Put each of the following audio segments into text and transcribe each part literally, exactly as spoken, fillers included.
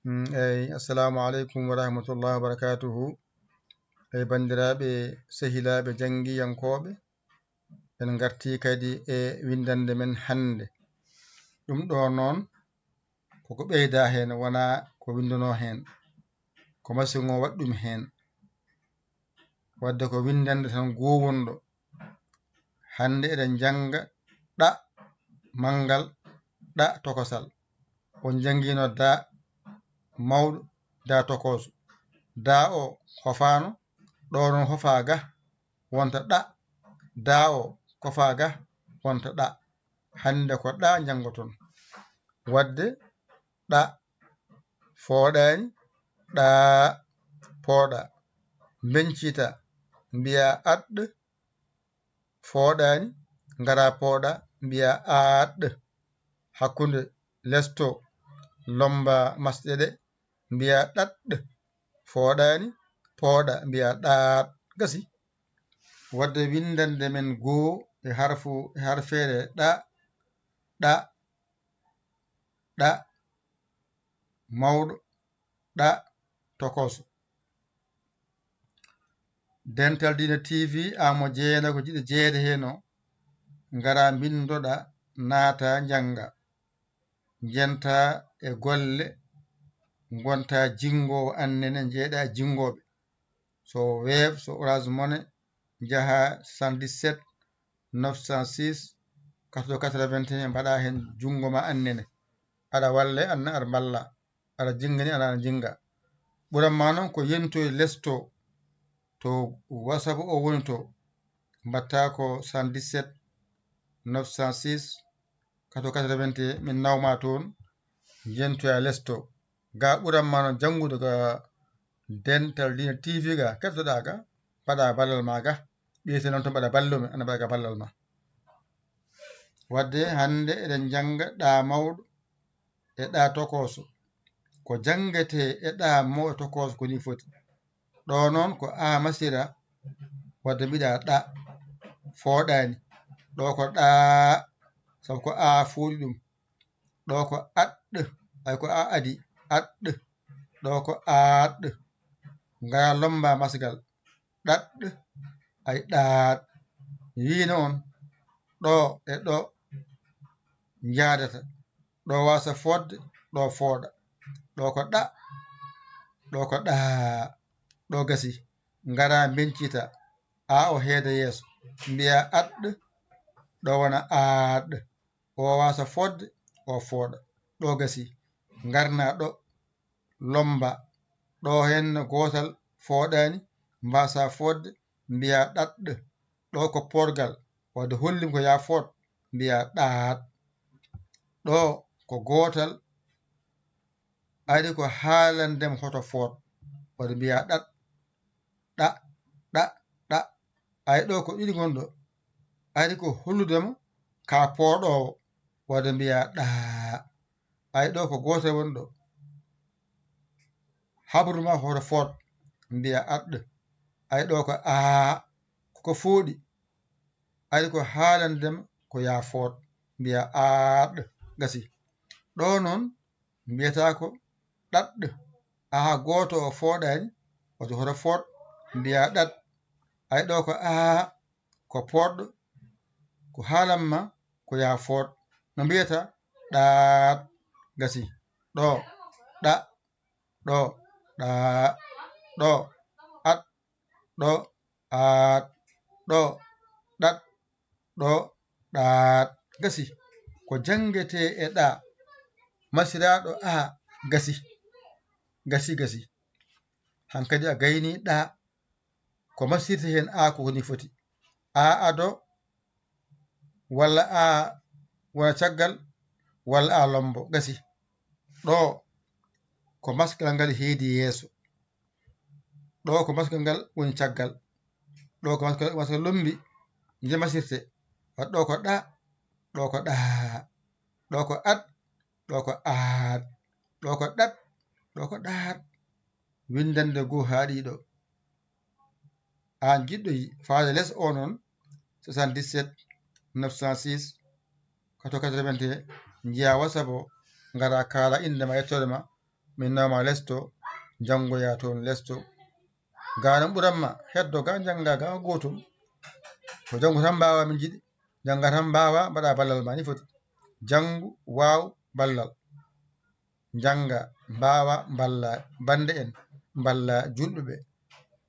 Mm, eyi, assalamu aleykum wa rahmatullahi wa barakatuhu. Eyi, banndiraaɓe, sehilaaɓe, janngiyankooɓe, en ngartii kadi e winndannde men hannde. Ɗum ɗo noon, koko ɓeydaa heen, wonaa ko winndanoo heen. Ko masi ngo waɗi ɗum heen. Waɗde ko winndannde tan goo wonɗo. Hannde eɗen njannga ɗa manngal, ɗa tokosal. On njanngiino da mawɗo, da tokooso. Da o hofaano, ɗo noon hofaa ga, wonta ɗa. Da o kofaa ga, wonta ɗa. Hannde ko ɗa njanngoton. Waɗde ɗa fooɗaani, ɗa pooɗa. Mbencita, mbiya aɗ, fooɗaani, ngara pooɗa, mbiya aɗ. Hakkunde lesto, lomba masɗeɗe, mbiya ɗaɗ, fooɗaani, pooɗa, mbiya ɗaat. Gasi. Waɗde winndannde men goo e harfu, e harfeere ɗa, ɗa, ɗa, mawɗo, ɗa, tokooso. Dental Diina T V, aamo jeena ko jiɗe jeede heen o, ngara mbinndoɗa, naata, njannga. Njenta e golle, ngonta jinngoowo annene, njeeɗa e jinngooɓe. So Wave, so Orange Money, njaha soixante-dix-sept neuf cent six quatre-vingt-un, mbaɗa heen junngo ma annene. Aɗa walle, anna aɗa mballa. Aɗa jinngani, ana aɗa jinnga. Ɓuran ma noon ko yentoy lesto to WhatsApp o woni to. Mbatta ko soixante-dix-sept neuf cent six quatre-vingt-un, min nawma toon, yentoya lesto. Ga ɓuran ma noon janngude ga Dental Diina T V ga, kettoɗa ga, mbaɗa ballal ma ga. Ɓiyete noon to mbaɗa ballal mum, ana mbaɗa ga ballal ma. Waɗde hannde eɗen njannga ɗa mawɗo e ɗa tokooso. Ko janngetee e ɗa mawɗo tokooso ko ni foti. Ɗo noon ko a masira, waɗde mbiɗa ɗa, fooɗaani. Ɗo ko ɗa, sabu ko a fooɗi ɗum. Ɗo ko aɗ, ay ko a adi, aɗ. Ɗo ko aɗ. Ngara lomba masgal. Ɗaɗ, ay ɗaaɗ. Mi wiino on, ɗo e ɗo njaadata. Ɗo waasa fodde, ɗo fooɗa. Ɗo ko ɗa, ɗo ko ɗaa. Ɗo gasi. Ngara mbencita. A o heeda yeeso. Mbiya aɗ, ɗo wona aaɗ. O waasa fodde, o fooɗa. Ɗo gasi. Ngarna ɗo, lomba. Ɗo heen gootal fooɗaani, mbaasa fodde, mbiya ɗaɗ. Ɗo ko poorgal, wadde hollim ko yaa foot, mbiya ɗaaɗ. Ɗo ko gootal, ari ko haalandem hoto foot, wadde mbiya ɗaɗ. Ɗa, ɗa, ɗa. Ay ɗo ko ɗiɗi ngonɗo. Ari ko holludema ka pooɗoowo, wadde mbiya ɗaa. Ay ɗo ko gootal woni ɗo. Habru ma hoto foot, mbiya aɗ. Ay ɗo ko aa, ko fooɗi. Ari ko haalandema ko yaa foot, mbiya aaɗ. Gasi. Ɗo noon mbiyata ko ɗaɗ. Aa gooto o fooɗaani, wato hoto foot, mbiya ɗaɗ. Ay ɗo ko aa, ko poodɗo, ko haalamma ko yaa foot. No mbiyata ɗaaɗ. Gasi. Ɗo, ɗa, ɗo, ɗaa, ɗo, aɗ, ɗo, aaɗ, ɗo, ɗaɗ, ɗo, ɗaaɗ. Gasi. Ko janngetee e ɗa. Masiraaɗo aa, gasi. Gasi, gasi. Hankadi a gayni ɗa. Ko masirte heen aa ko woni foti. Aa ado, walla aa wona caggal, walla aa lombo. Gasi. Ɗo ko maskal ngal heedi yeeso. Ɗo ko maskal ngal woni caggal. Ɗo ko maskal, maskal lombi, nde masirte. Waɗ ɗo ko ɗa, ɗo ko ɗaa. Ɗo ko aɗ, ɗo ko aaɗ. Ɗo ko ɗaɗ, ɗo ko ɗaaɗ. Winndannde goo haa ɗiɗo. Aan jiɗɗo faade les o noon, soixante-dix-sept neuf cent six quatre-vingt-un, njiya WhatsApp o, ngara kaala innde ma, yettoode ma, min nawma lesto, janngoya toon lesto. Ga noon ɓuranma heddo ga, jannga ga gootum. Ko janngu tan mbaawa min njiɗi. Jannga tan mbaawa, mbaɗa ballal ma ni foti. Janngu, waaw, ballal. Jannga, mbaawa, mballa bannde en, mballa juulɓe ɓe.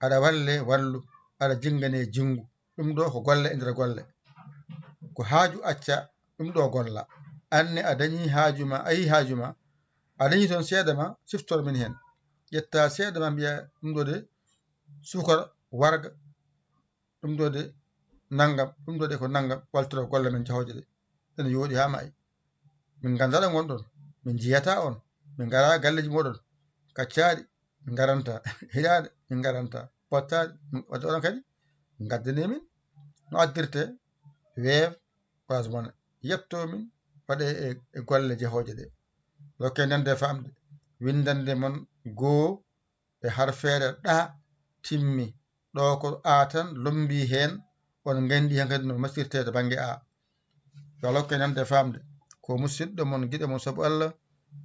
Aɗa walle, wallu, aɗa jinngane, jinngu. Ɗum ɗo ko golle e nder golle. Ko haaju acca, ɗum ɗo golla. Anne a dañi haaju ma, a yi haaju ma. A dañi toon seeɗa ma, siftor min heen. Ƴetta seeɗa ma, mbiya ɗum ɗo de suukara, warga, ɗum ɗo de nanngam, ɗum ɗo de ko nanngam, waltoro golle men jahooje ɗe. Ene yooɗi haa maayi. Min nganndaa ɗo ngonɗon, min njiyataa on, min ngaraa galleeji mooɗon, kaccaaɗi, min ngaranta, hiɗaade, min ngaranta, pottaali, min, wadde oɗon kadi, ngaddanii min no addirtee Wave, Orange Money, yettoo min, waɗee e, e golle jahooje ɗe. Rokkee nande faamde, winndannde mon goo e harfeere ɗa timmi, ɗo ko a tan lommbii heen, on nganndi heen kadi no masirtee to bannge a. Yo Allah hokke nande faamde. Ko musidɗo mon, giɗo mon sabu Allah,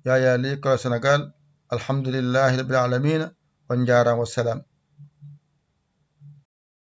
Yaya Ly, Kolo Senegaal. Alhamdulillahi Rabbil Aalamiina. On njaaraama, wassalam.